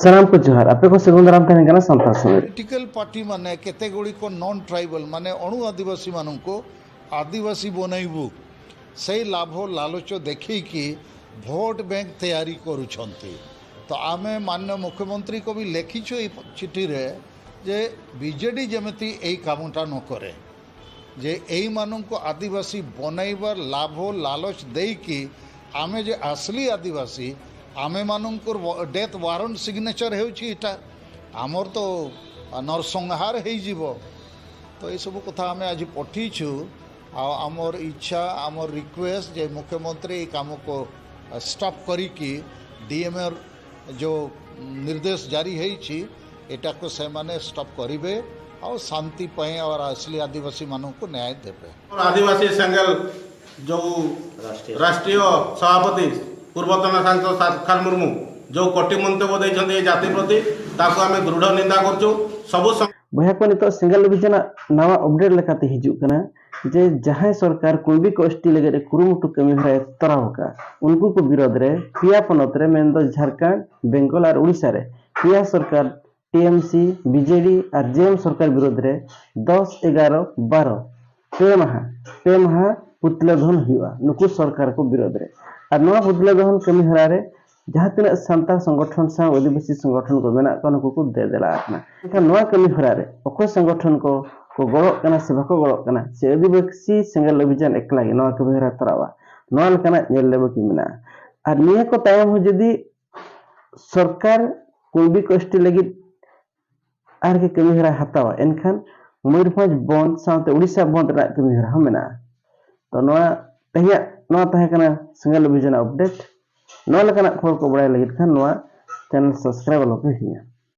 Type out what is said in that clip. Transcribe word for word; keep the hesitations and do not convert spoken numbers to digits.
ᱥᱟᱱᱟᱢ ᱠᱚ ᱡᱚᱦᱟᱨ, ᱟᱯᱮ ᱠᱚ ᱥᱟᱹᱜᱩᱱ ᱫᱟᱨᱟᱢ ᱛᱟᱦᱮᱱ ᱠᱟᱱᱟ ᱥᱟᱱᱛᱟᱲ ᱥᱚᱢᱟᱡᱽ ᱨᱮ᱾ ପଲିଟିକାଲ ପାର୍ଟି ମାନେ କେତେ ଗୁଡ଼ିକ ନନ୍ ଟ୍ରାଇବାଲ ମାନେ ଅଣୁ ଆଦିବାସୀମାନଙ୍କୁ ଆଦିବାସୀ ବନେଇବୁ, ସେଇ ଲାଭ ଲାଲଚ ଦେଖେଇକି ଭୋଟ ବ୍ୟାଙ୍କ ତିଆରି କରୁଛନ୍ତି। ତ ଆମେ ମାନ୍ୟ ମୁଖ୍ୟମନ୍ତ୍ରୀଙ୍କୁ ବି ଲେଖିଛୁ ଏଇ ଚିଠିରେ ଯେ ବିଜେଡି ଯେମିତି ଏଇ କାମଟା ନ କରେ, ଯେ ଏଇମାନଙ୍କୁ ଆଦିବାସୀ ବନେଇବାର ଲାଭ ଲାଲଚ ଦେଇକି ଆମେ ଯେ ଆସଲି ଆଦିବାସୀ, ଆମେମାନଙ୍କର ଡେଥ୍ ୱାରଣ୍ଟ ସିଗ୍ନେଚର ହେଉଛି ଏଇଟା, ଆମର ତ ନରସଂହାର ହେଇଯିବ। ତ ଏସବୁ କଥା ଆମେ ଆଜି ପଠେଇଛୁ। ଆଉ ଆମର ଇଚ୍ଛା, ଆମର ରିକ୍ୱେଷ୍ଟ ଯେ ମୁଖ୍ୟମନ୍ତ୍ରୀ ଏଇ କାମକୁ ଷ୍ଟପ୍ କରିକି ଡିଏମ୍ଏର ଯେଉଁ ନିର୍ଦ୍ଦେଶ ଜାରି ହେଇଛି, ଏଟାକୁ ସେମାନେ ଷ୍ଟପ୍ କରିବେ ଆଉ ଶାନ୍ତି ପାଇଁ ଆଉ ଆସଲି ଆଦିବାସୀମାନଙ୍କୁ ନ୍ୟାୟ ଦେବେ। ଆଦିବାସୀ ସେଙ୍ଗେଲ ଯେଉଁ ରାଷ୍ଟ୍ରୀୟ ସଭାପତି ପୂର୍ବତନ ସାଂସଦ ସାତଖାଲ ମୁର୍ମୁ ଯେଉଁ କଟି ମନ୍ତବ୍ୟ ଦେଇଛନ୍ତି ଏ ଜାତି ପ୍ରତି, ତାକୁ ଆମେ ଦୃଢ଼ ନିନ୍ଦା କରୁଛୁ। ସବୁ ସଂ- ᱵᱚᱭᱦᱟ ᱠᱚ, ᱱᱤᱛᱚᱜ ᱥᱮᱸᱜᱮᱞ ᱚᱵᱷᱤᱡᱟᱱᱟᱜ ᱱᱟᱣᱟ ᱚᱯᱰᱮᱴ ᱞᱮᱠᱟᱛᱮ ᱦᱤᱡᱩᱜ ᱠᱟᱱᱟ ᱡᱮ ᱡᱟᱦᱟᱸᱭ ᱥᱚᱨᱠᱟᱨ ᱠᱩᱬᱵᱤ ᱠᱚ ᱮᱥᱴᱤ ᱞᱟᱹᱜᱤᱫ ᱮ ᱠᱩᱨᱩᱢᱩᱴᱩ ᱠᱟᱹᱢᱤ ᱦᱚᱨᱟᱭ ᱛᱚᱨᱟᱣ ᱟᱠᱟᱫᱼᱟ, ᱩᱱᱠᱩ ᱠᱚ ᱵᱤᱨᱳᱫᱷ ᱨᱮ ᱯᱮᱭᱟ ᱯᱚᱱᱚᱛ ᱨᱮ, ᱢᱮᱱᱫᱚ ᱡᱷᱟᱲᱠᱷᱚᱸᱰ, ᱵᱮᱝᱜᱚᱞ ᱟᱨ ᱳᱰᱤᱥᱟ ᱨᱮ ᱯᱮᱭᱟ ᱥᱚᱨᱠᱟᱨ ᱴᱤᱮᱢᱥᱤ, ᱵᱤᱡᱮᱰᱤ ᱟᱨ ᱡᱮᱮᱢ ᱥᱚᱨᱠᱟᱨ ᱵᱤᱨᱳᱫᱷ ᱨᱮ ᱫᱚᱥ, ᱮᱜᱟᱨᱚ, ᱵᱟᱨᱚ ᱯᱮ ᱢᱟᱦᱟ ᱯᱮ ᱢᱟᱦᱟ ᱯᱩᱛᱞᱟᱹ ᱫᱚᱦᱚᱱ ᱦᱩᱭᱩᱜᱼᱟ ᱱᱩᱠᱩ ᱥᱚᱨᱠᱟᱨ ᱠᱚ ᱵᱤᱨᱳᱫᱷ ᱨᱮ᱾ ᱟᱨ ᱱᱚᱣᱟ ᱯᱩᱛᱞᱟᱹ ᱫᱚᱦᱚᱱ ᱠᱟᱹᱢᱤ ᱦᱚᱨᱟ ᱨᱮ ᱡᱟᱦᱟᱸ ᱛᱤᱱᱟᱹᱜ ᱥᱟᱱᱛᱟᱲ ᱥᱚᱝᱜᱚᱴᱷᱚᱱ ᱥᱟᱶ ᱟᱹᱫᱤᱵᱟᱹᱥᱤ ᱥᱚᱝᱜᱚᱴᱷᱚᱱ ᱠᱚ ᱢᱮᱱᱟᱜ ᱠᱚᱣᱟ, ᱱᱩᱠᱩ ᱠᱚ ᱫᱮ ᱫᱮᱞᱟ ᱟᱠᱟᱱᱟ᱾ ᱢᱮᱱᱠᱷᱟᱱ ᱱᱚᱣᱟ ᱠᱟᱹᱢᱤ ᱦᱚᱨᱟ ᱨᱮ ᱚᱠᱚᱭ ᱥᱚᱝᱜᱚᱴᱷᱚᱱ ᱠᱚ ᱠᱚ ᱜᱚᱲᱚᱜ ᱠᱟᱱᱟ ᱥᱮ ᱵᱟᱠᱚ ᱜᱚᱲᱚᱜ ᱠᱟᱱᱟ, ᱥᱮ ᱟᱹᱫᱤᱵᱟᱹᱥᱤ ᱥᱮᱸᱜᱮᱞ ᱚᱵᱷᱤᱡᱟᱱ ᱮᱠᱞᱟ ᱜᱮ ᱱᱚᱣᱟ ᱠᱟᱹᱢᱤ ᱦᱚᱨᱟ ᱛᱚᱨᱟᱣᱟ, ᱱᱚᱣᱟ ᱞᱮᱠᱟᱱᱟᱜ ᱧᱮᱞ ᱞᱮ ᱵᱟᱹᱠᱤ ᱢᱮᱱᱟᱜᱼᱟ᱾ ᱟᱨ ᱱᱤᱭᱟᱹ ᱠᱚ ᱛᱟᱭᱚᱢ ᱦᱚᱸ ᱡᱩᱫᱤ ᱥᱚᱨᱠᱟᱨ ᱠᱩᱬᱵᱤ ᱠᱚ ᱮᱥᱴᱤ ᱞᱟᱹᱜᱤᱫ ᱟᱨ ᱠᱤ ᱠᱟᱹᱢᱤ ᱦᱚᱨᱟᱭ ᱦᱟᱛᱟᱣᱟ, ᱮᱱᱠᱷᱟᱱ ᱢᱚᱭᱩᱨᱵᱷᱚᱸᱡᱽ ᱵᱚᱱᱫ ᱥᱟᱶᱛᱮ ᱩᱲᱤᱥᱥᱟ ᱵᱚᱱᱫ ᱨᱮᱱᱟᱜ ᱠᱟᱹᱢᱤ ᱦᱚᱨᱟ ᱦᱚᱸ ᱢᱮᱱᱟᱜᱼᱟ᱾ ᱛᱚ ᱱᱚᱣᱟ ᱛᱮᱦᱮᱧᱟᱜ ᱱᱚᱣᱟ ᱛᱟᱦᱮᱸ ᱠᱟᱱᱟ ᱥᱮᱸᱜᱮᱞ ᱚᱵᱷᱤᱡᱟᱱᱟᱜ ᱚᱯᱰᱮᱴ᱾ ᱱᱚᱣᱟ ᱞᱮᱠᱟᱱᱟᱜ ᱠᱷᱚᱵᱚᱨ ᱠᱚ ᱵᱟᱲᱟᱭ ᱞᱟᱹᱜᱤᱫ ᱠᱷᱟᱱ ᱱᱚᱣᱟ ᱪᱮᱱᱮᱞ ᱥᱟᱵᱥᱠᱨᱟᱭᱤᱵ ᱟᱞᱚ ᱯᱮ ᱦᱤᱲᱤᱧᱟ᱾